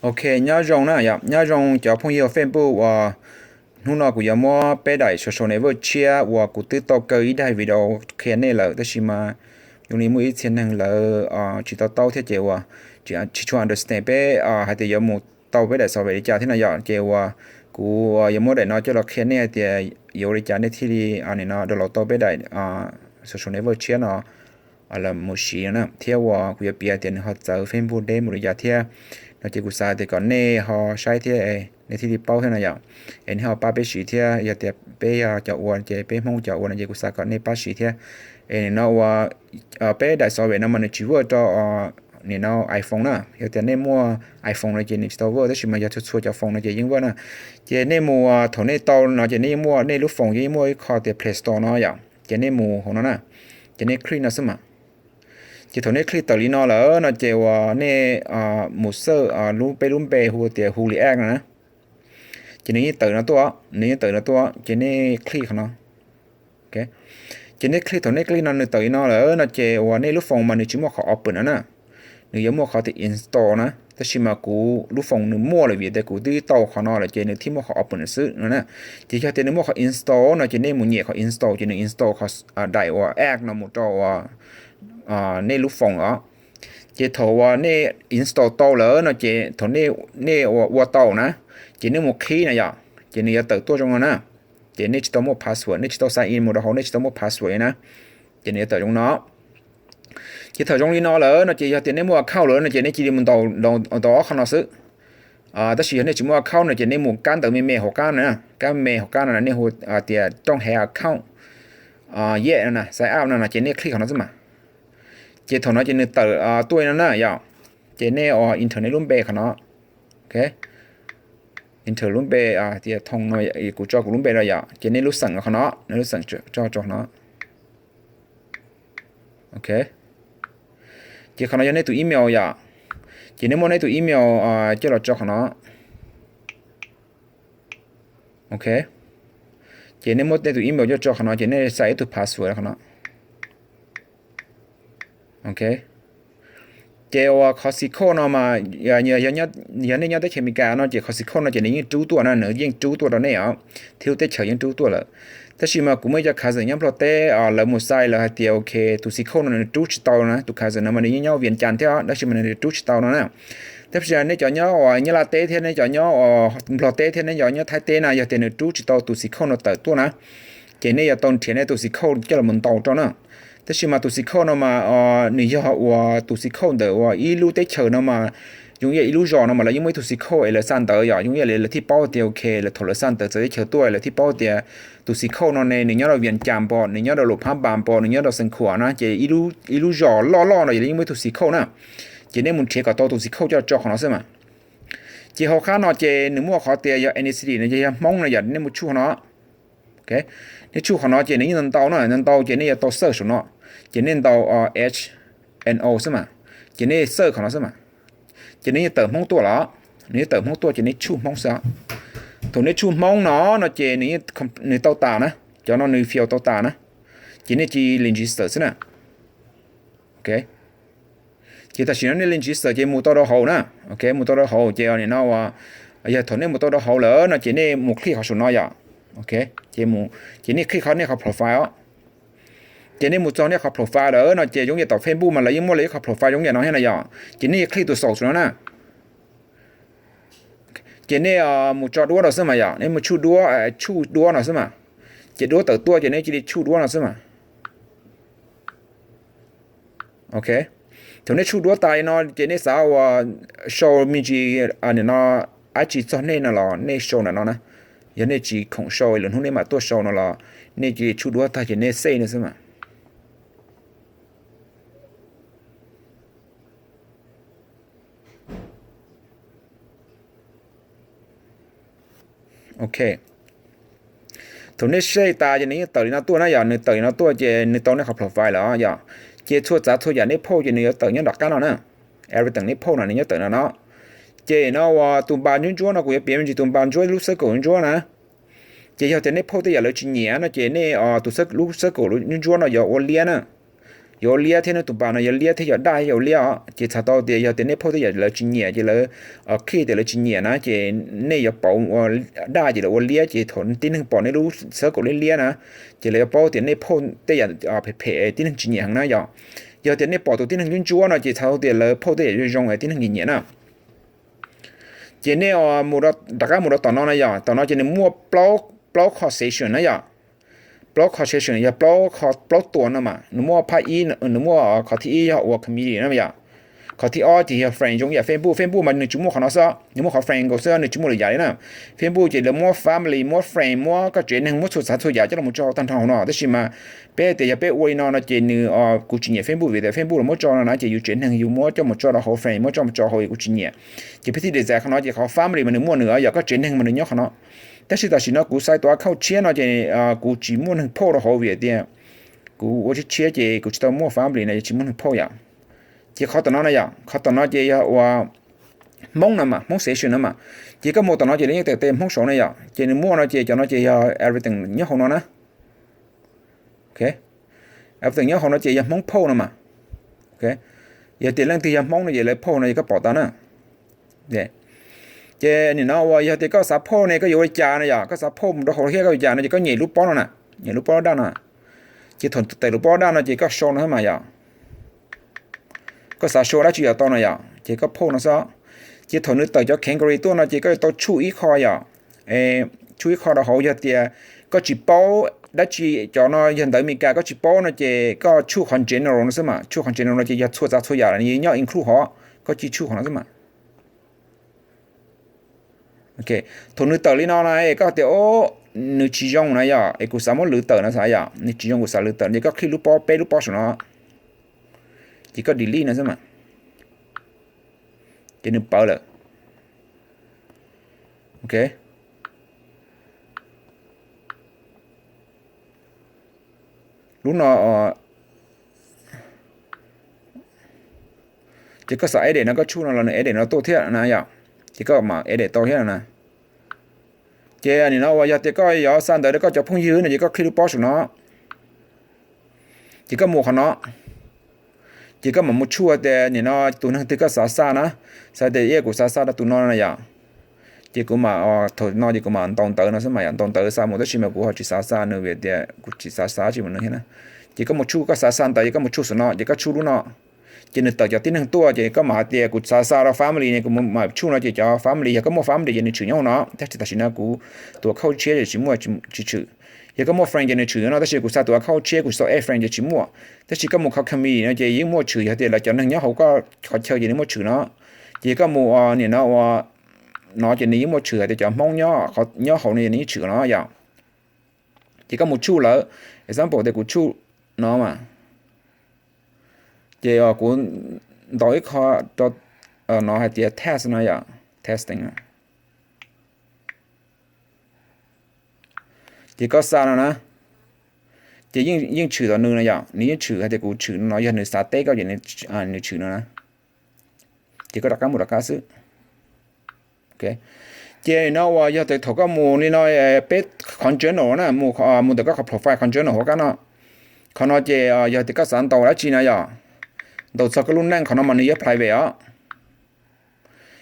Ok, nyob zoo na yom, nyob zoo cov phooj ywg Facebook uas hnub no kuv yuav muab peb daim social network tshiab uas kuv twb tau kaw ib daim video qhia nej lawm tab sis mas zoo li muaj ib txhia neeg lawv tsis tau taub thiab ces uas tsis tshua understand peb hais tias yuav mus tau peb daim xov li cas thiab no yom, ces uas kuv yuav muab daim no coj los qhia nej hais tias yuav ua li cas nej thiaj li nim no download tau peb daim social network tshiab no los mus siv no na, thiab uas kuv yuav piav hais tias nws ho txawv Facebook deb mus li cas thiab no ces kuv xav tias kom nej ho saib thiab nej thiaj li paub thiab no yom, es nej ho pab peb siv thiab yog tias peb yog cov ua ces peb Hmoob cov ua no ces kuv xav kom nej pab siv thiab. Es nim no uas peb daim xov li no mas nws tsis work rau nim no iPhone na, yog tias nej muaj iPhone no ces nws tsis tau work tab sis mas yog txhua txhua cov phone no ces yeej work na. Ces nej mus thaum nej tau no ces nej yeej muaj, nej lub phone yeej muaj ib qho tias Play Store no yom, ces nej mus hauv no na, ces nej click no xwb mas. Ces thaum nej click tawm li no lawm no ces uas nej mus search lub, peb lub npe hu tias Huliapp no na. Ces nws yeej tawm no tuaj, nws yeej tawm no tuaj ces nej click qhov no. Ces nej click, thaum nej click no nws tawm li no lawm no ces uas nej lub phone mas nws tsis muaj qhov open no na, nws yuav muaj qhov tias install na, tab sis mas kuv lub phone nws muaj lawm vim tias kuv twb tau qhov no lawm ces nws thiaj muaj qhov open xwb no na. Ces yog tias nws muaj qhov install no ces nej mus nyem qhov install ces nws install qhov daim uas app no mus rau uas nej lub phone os. Ces thaum uas nej install tau lawm no ces thaum nej ua tau na, ces nej mus qhib na yom, ces nws yuav tawm tuaj zoo no na. Ces nej tsis tau muaj password, nej tsis tau sign in mus rau hauv, nej tsis tau muaj password na, ces nws yuav tawm zoo no. Ces thaum zoo li no lawm no ces yog tias nej muaj account lawm no ces nej cia li mus ntaus, ntaus ob qho no xwb. Tab sis yog nej tsis muaj account no ces nej mus kab ntawv me me hauv qab no, kab me hauv qab no nej hu tias don't have account yet no na, sign up no no ces nej click qhov no xwb mas. Ces thaum no ces nws tawm tuaj no na yom, ces nej enter nej lub npe qhov no. Ok, enter lub npe tias Thoo no, kuv tso kuv lub npe rau yom, ces nej lub xeem qhov no, nej lub xeem tso rau qhov no. Ok, ces qhov no yog nej tus email yom, ces nej muab nej tus email coj los tso qhov no. Ok, ces nej muab nej tus email coj tso qhov no ces nej xa ib tug password qhov no. Ok, ces uas qhov xim khauj no mas yog nej nyob teb chaws Amelikas no ces qhov xim khauj no ces nws yeej rub tuaj na, nws yeej rub tuaj rau nej os, thiab lub teb chaws yeej rub tuaj lawm. Tab sis mas kuv muaj ib co cousin nyob Nplog teb, lawv mus xaiv lawv hais tias ok, tus xim khauj no nws rub tsis tau na, tus cousin no mas nws yeej nyob Vias Cas thiab tab sis mas nws rub tsis tau no na. Tab sis nej cov nyob uas Nyab Laj teb thiab nej cov nyob Nplog teb thiab nej cov nyob Thaib teb na, yog tias nws rub tsis tau tus xim khauj no tawm tuaj na, ces nej yuav tau nrhiav nej tus xim khauj coj los ntaus rau na. Tab sis mas tus xim khauj no mas nws yog uas tus xim khauj ntawm uas ib lub teb chaws no mas, zoo li ib lub zos no mas lawv yeej muaj ib tug xim khauj es lawv xa ntawv yom, zoo li lawv thiaj paub tias ok, lawv thaum lawv xa ntawv txawv teb chaws tuaj lawv thiaj paub tias tus xim khauj no ne nws nyob rau Vias Cas pom, nws nyob rau Luam Phab Npas pom, nws nyob rau Xeev Khuam na, ces ib lub zos loj loj no yeej muaj ib tug xim khauj na. Ces nej mus nrhiav kom tau tus xim khauj coj tso qhov no xwb mas. Ces hauv qab no ces nws muaj qhov tias yog ethnicity no ces yog Hmoob no yom, nej mus tshuaj qhov no. Nej tshuaj qhov no ces nws yeej ntau na, ntau ces nej yuav tau search saum no. Ces nej ntaus H N O xwb mas, ces nej search qhov no xwb mas, ces nws yeej tawm Hmoob tuaj lawm. Nws yeej tawm Hmoob tuaj ces nej tshuaj Hmoob xwb. Thaum nej tshuaj Hmoob no no ces nws tau tas na, cov no nws fail tau tas na, ces nej cia li register xwb na. Ok, ces tam sim no nej register ces mus tau rau hauv na. Ok, mus tau rau hauv ces nim no uas yog thaum nej mus tau rau hauv lawm no ces nej mus click qhov saum no yom. Ok, ces nej click qhov nej qhov profile os. Ces nej mus txog nej qhov profile lawm no ces zoo yam tom Facebook mas lawv yeej muaj lawv ib qhov profile zoo yam no thiab na yom. Ces nej click tus xaum saum no na. Ces nej mus tso duab no xwb mas yom, nej mus tshuaj duab, tshuaj duab no xwb mas. Ces duab tawm tuaj ces nej cia li tshuaj duab no xwb mas. Ok, thaum nej tshuaj duab tas li no ces nej xav uas sau me ntsis nim no dab tsi txog nej no los nej sau ntawm no na. Yog nej tsis khoom sau lwm hnub nej mam tuaj sau no los nej cia li tshuaj duab tag ces nej save no xwb mas. Ok, thaum nej save tas ces nws yeej tawm li no tuaj na yom, nws tawm li no tuaj ces nws tau nej qhov profile lawm yom. Ces txhua tsav txhua yam nej phauj ces nws yuav tawm nyob nram qab no na. Everything nej phauj no nws nyob tawm no no. Ces no uas tus npas ntsuab ntsuab no kuv yuav piav me ntsis tus npas ntsuab lub circle ntsuab ntsuab na. Ces yog tias nej phauj tej yam lawv tsis nyiam no ces nej tus lub circle ntsuab ntsuab no yuav ua liab na. yog ua liab thiab, nws tus npa no yog liab thiab yog daj thiab yog ua liab os. Ces txhais tau tias yog tias nej post tej yam lawv tsis nyiam ces lawv, qhia tias lawv tsis nyiam na, ces nej yuav pauv ua daj ces lawv ua liab, ces thaum tib neeg pom nej lub xab kaum liab liab na, ces lawv yuav paub tias nej post tej yam phem phem tib neeg tsis nyiam heev na yom. Yog tias nej pom tus tib neeg ntsuab ntsuab no ces txhais tau tias lawv post tej yam zoo zoo es tib neeg nyiam nyiam na. Ces nej rov qab mus rau tom no na yom, tom no ces nws muaj plaub qho section na yom. Plaub qho section yog plaub tua no mas, nws muaj phab ib, nws muaj qhov thib ib yog ua community na yom. Qhov thib ob ces yog friend, zoo yam Facebook, Facebook mas nws tsuas muaj qhov no xwb, nws muaj qhov friend nkaus xwb, nws tsis muaj lwm yam li na. Facebook ces lawv muab family, muab friend, muab koj tsev neeg, muab txhua txhua yam coj los tso tag nrho hauv no, tab sis mas peb hais tias yog peb ua li no no ces nws, kuv tsis nyiam Facebook vim tias Facebook los muab tso no na, ces yus tsev neeg yus muab coj mus tso rau hauv friend, muab coj mus tso hauv kuv tsis nyiam. Ces peb thiaj li txais qhov no, ces qhov family mas nws muaj nws, yog koj tsev neeg mas nws nyob qhov no. Tab sis tam sim no kuv xaiv tus account tshiab no ces kuv tsis muaj neeg post rau hauv vim tias kuv ua tshiab tshiab ces kuv tsis tau muaj family no ces tsis muaj neeg post yom. Ces qhov tom no na yom, qhov tom no ces yog ua Hmoob no mas, Hmoob section no mas. Ces koj mus tom no ces lawv yeej tawm tes Hmoob saud na yom, ces nws muaj no ces cov no ces yog everything nyob hauv no na. Everything nyob hauv no ces yog Hmoob post no mas. Yog tias leej twg yog Hmoob no ces lawv post no ces koj pom tau na. Ces nim no uas yog tias koj xav post ne koj yuav ua li cas no yom, koj xav post mus rau hauv thiab koj ua li cas no ces koj nyem lub pob no na, nyem lub pob daj no. Ces thaum tawm lub pob daj no ces koj sau no xwb mas yom. Koj xav sau dab tsi los tau no yom, ces koj post no xwb. Ces thaum nws tawm cov category tuaj no ces koj yuav tau tshuj ib qho yom. Tshuj ib qho rau hauv, yog tias koj tsis paub dab tsi, cov no yog ntawv Amelikas koj tsis paub no ces koj tshuj qhov general no xwb mas, tshuj qhov general no ces yog txhua txav txhua yam nws nyob include hov, koj cia tshuj qhov no xwb mas. Thaum nws tawm li no na es koj tias o, nws tsis zoo na yom, es kuv xav muab lwv tawm no xav yom, nws tsis zoo kuv xav lwv tawm ces koj click lub pob, peb lub pob saum no, ces koj delete no xwb mas. Ces nws pawv lawm. Lub no ces koj xav edit no koj tshuj no los nws edit no tuaj thiab na yom. Ces koj mam edit tau thiab na. Ces nim no uas yog tias koj yuav xa ntawv rau koj cov phooj ywg no ces koj click lub pob saum no. Ces koj mus qhov no, ces koj mam mus tshuaj tias nim no tus neeg twg koj xav xa na, xav tias kuv xav xa rau tus no na yom. Ces kuv mam, thaum no ces kuv mam ntaus ntawv no xwb mas yom, ntaus ntawv xa mus tab sis mas kuv ho tsis xav xa nws vim tias kuv tsis xav xa tsis mus nws thiab na. Ces koj mus tshuaj, koj xav xa ntawv ces koj mus tshuaj saum no ces koj tshuaj lub no. Ces nws tawm cov tib neeg tuaj ces koj mam hais tias kuv xav xa rau family ne, kuv mam tshuaj no ces cov family, yog koj muaj family ces nws tshwm nyob hauv no, tab sis tam sim no kuv tus account tshiab ces tsis muaj, tsis tshwm. Yog koj muaj friend ces nws tshwm no, tab sis kuv xa tus account tshiab kuv sau add friend ces tsis muaj. Tab sis koj mus qhov community no ces yeej muaj tshwm, yog tias lawv cov neeg nyob hauv koj qhov chaw ces nws muaj tshwm no. Ces yog koj mus nim no ua no ces nws yeej muaj tshwm hais tias cov Hmoob nyob hauv no ces nws yeej tshwm no yom. Ces koj mus tshuaj lawv, example tias kuv tshuaj no mas, ces kuv ntaus ib qho rau no hais tias test no yom, testing. Ces koj xa no na, ces yeej tshwm tau nws no yom, nws yeej tshwm hais tias kuv tshwm no, yog nws xav teb koj ces nws tshwm no na. Ces koj rov qab mus rov qab xwb. Ces no uas yog tias thaum koj mus li no, peb qhov journal na, mus ntawm koj qhov profile qhov journal hauv kab no, qhov no ces yog tias koj xav ntaus dab tsi no yom, ntaus txog koj lub neej qhov no mas nws yog private os.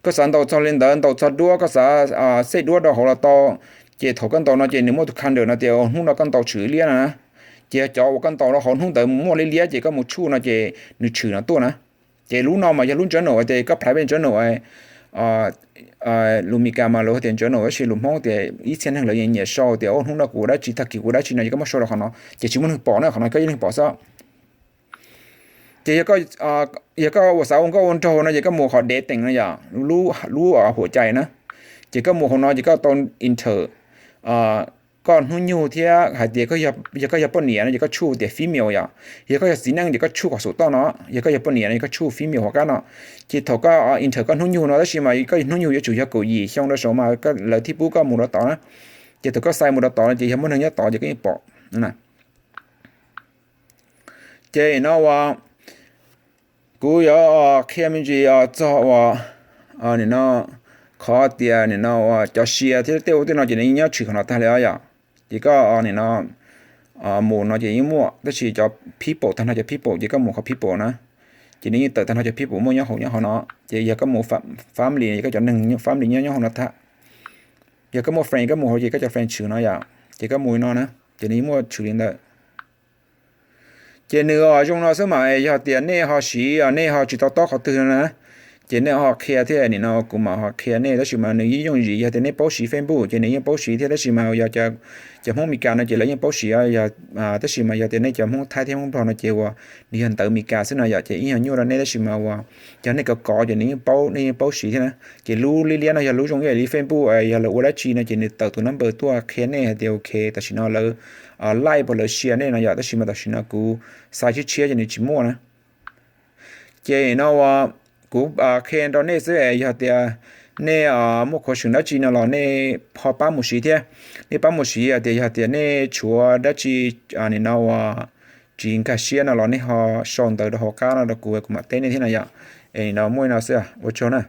Koj xav ntaus txog li ntawd, ntaus txog duab, koj xav xej duab rau hauv los tau. Ces thaum koj ntaus no ces nws muaj tus calendar no tias hnub no koj ntaus tshwm liab no na. Ces yog cov uas koj ntaus rau hauv hnub ntawd muaj liab liab ces koj mus tshuaj no ces nws tshwm no tuaj na. Ces lub no mas yog lub journal tias koj private journal, lus Meskas mas lus tias journal, tab sis lus Hmoob tias ib txhia neeg lawv nyiam sau tias hnub no kuv ua dab tsi, tag kis kuv ua dab tsi no ces koj muab sau rau qhov no ces tsis muaj neeg pom na, qhov no koj ib leeg pom xwb. Ces yog koj ua xav ua nkauj ua nraug no ces koj mus qhov dating no yom, lub huam cai na. Ces koj mus hauv no ces koj tau enter koj hnub nyoog thiab hais tias yog koj yog poj niam no ces koj tshuaj tias female yom, yog koj yog txiv neej ces koj tshuaj qhov saum toj no, yog koj yog poj niam no ces koj tshuaj female hauv kab no. Ces thaum koj enter koj hnub nyoog no, tab sis mas koj hnub nyoog yuav tsum yog kaum yim xyoo rau saud mas lawv thiaj pub koj mus rau tod na. Ces thaum koj xa mus rau tod no ces yog muaj neeg nyob tod ces koj yeej pom. Ces no uas kuv yuav qhia me ntsis txog uas nim no qhov tias nim no uas cov sia thiab tej ua tej no ces nws yeej nyob tshwm qhov no tag li os yom. Ces koj nim no mus no ces yeej muaj, tab sis cov people, tag nrho cov people ces koj mus qhov people na, ces nws yeej tawm tag nrho cov people muaj nyob hauv nyob hauv no. Ces yog koj mus family, koj cov neeg family nyob nyob hauv no tag. Yog koj muaj friend koj mus hauv ces koj cov friend tshwm no yom, ces koj mus no na, ces nws yeej muaj tshwm li ntawd. Ces nws zoo no xwb mas yog tias nej ho siv, nej ho tsis to taub qhov twg no na, ces nej ho qhia thiab, nim no kuv mam ho qhia nej. Tab sis mas nws yeej yooj yim, yog tias nej paub siv Facebook ces nws yeej paub siv thiab. Tab sis mas yog cov Hmoob Meskas no ces lawv yeej paub siv, tab sis mas yog tias nej cov Hmoob Thaib thiab Hmoob Nplog no ces uas nws yog ntawv Meskas xwb no yom, ces ib yam nyuaj rau nej. Tab sis mas uas cov nej kov kov ces nws yeej paub, nej yeej paub siv thiab na. Ces lub liab liab no yog lub zoo ib yam li Facebook, yog lawv ua dab tsi no ces nws tawm tus number tuaj qhia nej hais tias ok, tam sim no lawv like puas lawv share nej no yom. Tab sis mas tam sim no kuv xaiv tshiab tshiab ces nws tsis muaj na. Ces no uas kuv qhia rau nej xwb, yog tias nej muaj question dab tsi no los nej ho pab mus siv thiab. Nej pab mus siv hais tias yog tias nej tshuav dab tsi nim no uas tsis nkag siab no los nej ho sau ntawv rau hauv qab no rau kuv, kuv mam teb nej thiab no yom. Es nim no muaj li no xwb, ua tsaug na.